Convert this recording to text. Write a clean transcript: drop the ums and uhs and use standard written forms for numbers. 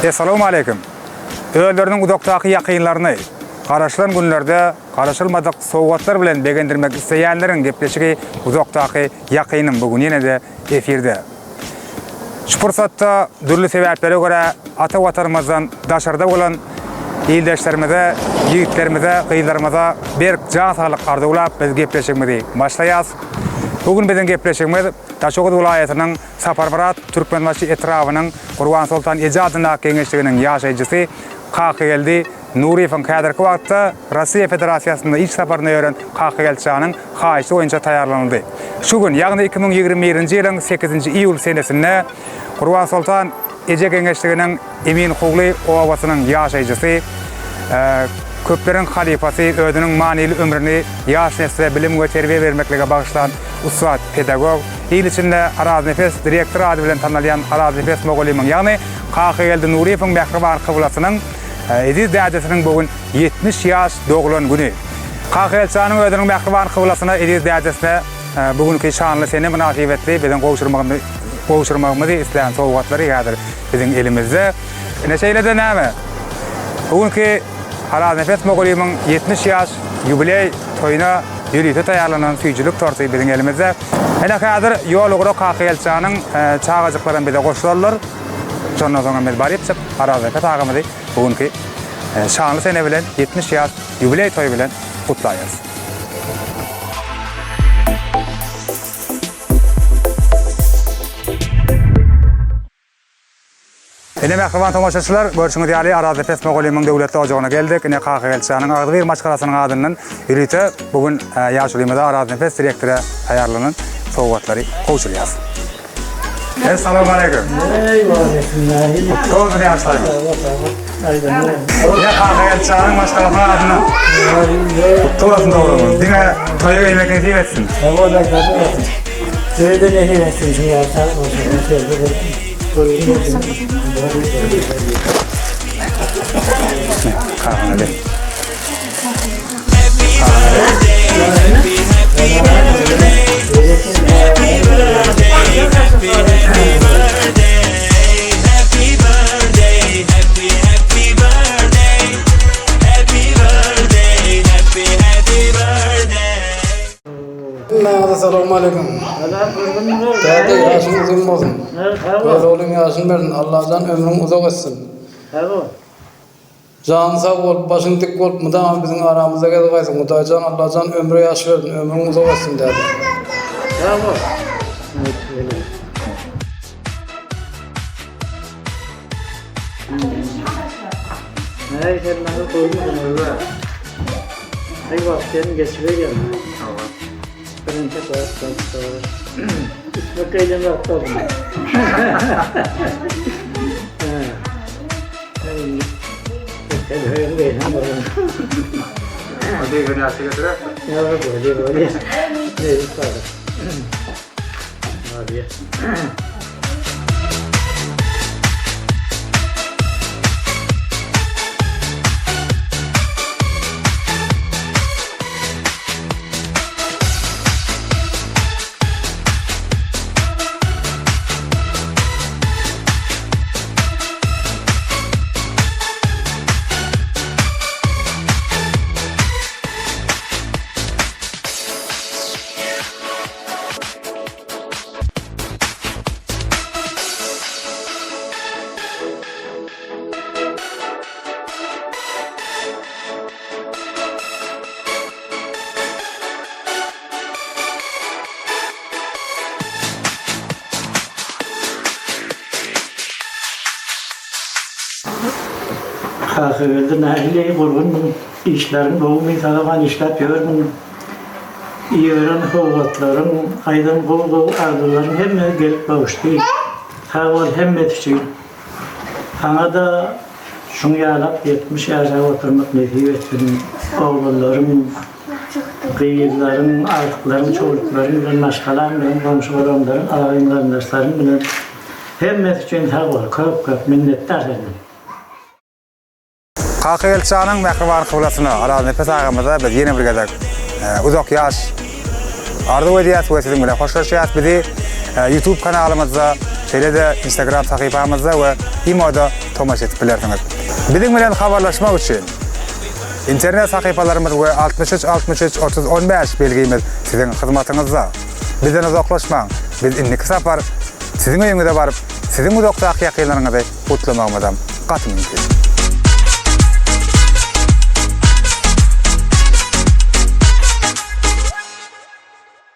Essalawmaleýkim! Özleriniň uzakdaky ýakynlaryny garaşylan günlerde garaşylmadyk sowgatlar bilen begendirmek isleýänleriň gepleşigi Uzakdaky ýakynym bu gün ýene-de efirde. Şu pursatda dürli sebäplere görä ata Watanymyzdan daşarda bolan ildeşlerimize, ýigitlerimize, gyzlarymyza berk jan saglyk arzuwlap biz gepleşigimizi başlaýas. Bu gün biziň gepleşigimiz Daşoguz welaýatynyň Saparmyrat Türkmenbaşy etrabynyň Gurbansoltan eje adyndaky geňeşliginiň ýaşaýjysy Kakageldi Nuryýewiň häzirki wagtda Russiýa Federasiýasynda iş saparynda ýören Kakageldi janyň haýyşy boýunça taýýarlanyldy. Şu gün, ýagny 2021-nji ýylyň sekizinji iýul senesinde Gurbansoltan eje geňeşliginiň Eminhowly obasynyň ýaşaýjysy, köpleriň halypasy, özüniň manyly ömrüni ýaş nesle bilim we terbiýe bermeklige bagyşlan ussat pedagog, il içinde Araznepes direktor ady bilen tanalýan Araznepes mugallymyň, ýagny Kakageldi Nuryýewiň mähriban kyblasynyň, eziz dädesiniň bu gün 70 ýaş doglan güni. Kakageldi janyň özüniň mähriban kyblasyna, eziz dädesine bu günki şanly sene mynasybetli biziň gowşurmagymyzy islän sowgatlary häzir biziň elimizde. Ine şeýle-de näme? Bu günki Araznepes mugallymyň 70 ýaş ýubileý toýuna ýörite taýýarlanan süýjülik torty biziň elimizde. Ine häzir ýol ugra Kakageldi janyň çagajyklaram bize goşularlar. Şondan soňam biz barypjyk Araznepes agamyzy bu günki şanly sene bilen 70 ýaş ýubileý toýy bilen gutlaýarys. Ine mähriban tomaşaçylar, görşüňiz ýaly Araznepes mugallymyň döwletli ojagyna geldik. Ine Kakageldi janyň agzybir maşgalasynyň adyndan ýörite bu gün ýaşulymyza Araznepes direktora taýýarlanan sowgatlary gowşurýarys. Essalawmaleýkim. Gutly bolsun ýaşlaryňyz. Ine Kakageldi janyň maşgalasynyň adyndan gutly bolsun dogruňyz. Diňe toýa gelmek nesip etsin. Sag bol, sag bolsun. Size-de nesip etsin şu ýaly sag bolsun. Hemmäňize salowmaleýkim. Däde ýaşyň uzyn bolsun. Göroglyň ýaşyny bersin. Allajan ömrüňi uzak etsin. Janyň sag bolup, başyň dik bolup mydama biziň aramyzda gezgaýsyň. Hudaýjan Allajan ömre ýaş bersin, ömrüňi uzak etsin däde. Sag bol. Näý sen maňa goýmadyň öwä. Aý wagt sen geçiberýäň. Hawa. Birinji wagt wagt. Üstüme geýlen wagt boldy. Ýa bolýa bolýa. Bolýa. Kakageldi nähili gurgunmyň, işleriň gowumy, sag-aman işläp ýörmüň? Iberen sowgatlaryň, aýdan gowy-gowy arzuwlaryň hemmesi gelip gowuşdy. Sag bol hemmesi üçin. Saňa-da şuň ýalak 70 ýaşap oturmak nesip etsin. Oglanlaryň, gyzlaryň, agtyklaryň, çowluklaryň bilen, maşgalaň bilen, goňşy-golamlaryň, agyn-garyndaşlaryň bilen hemmesi üçin sag bol. Köp-köp minnetdar senden. Kakageldi janyň mähriban kyblasyna, Araznepes agamyza biz ýene bir gezek uzak ýaş. arzuw edýäs we siziň bilen hoşlaşýas. Bizi YouTube kanalymyzda, şeýle-de Instagram sahypamyzda we Imoda tomaşa edip bilersiňiz. Biziň bilen habarlaşmak üçin internet sahypalarymyz we 63 63 30 15 belgimiz siziň hyzmatyňyzda. Bizden uzaklaşmaň, biz indiki sapar siziň öýüňize baryp, siziň uzakdaky ýakynlaryňyzy gutlamagymyzam gaty mümkin.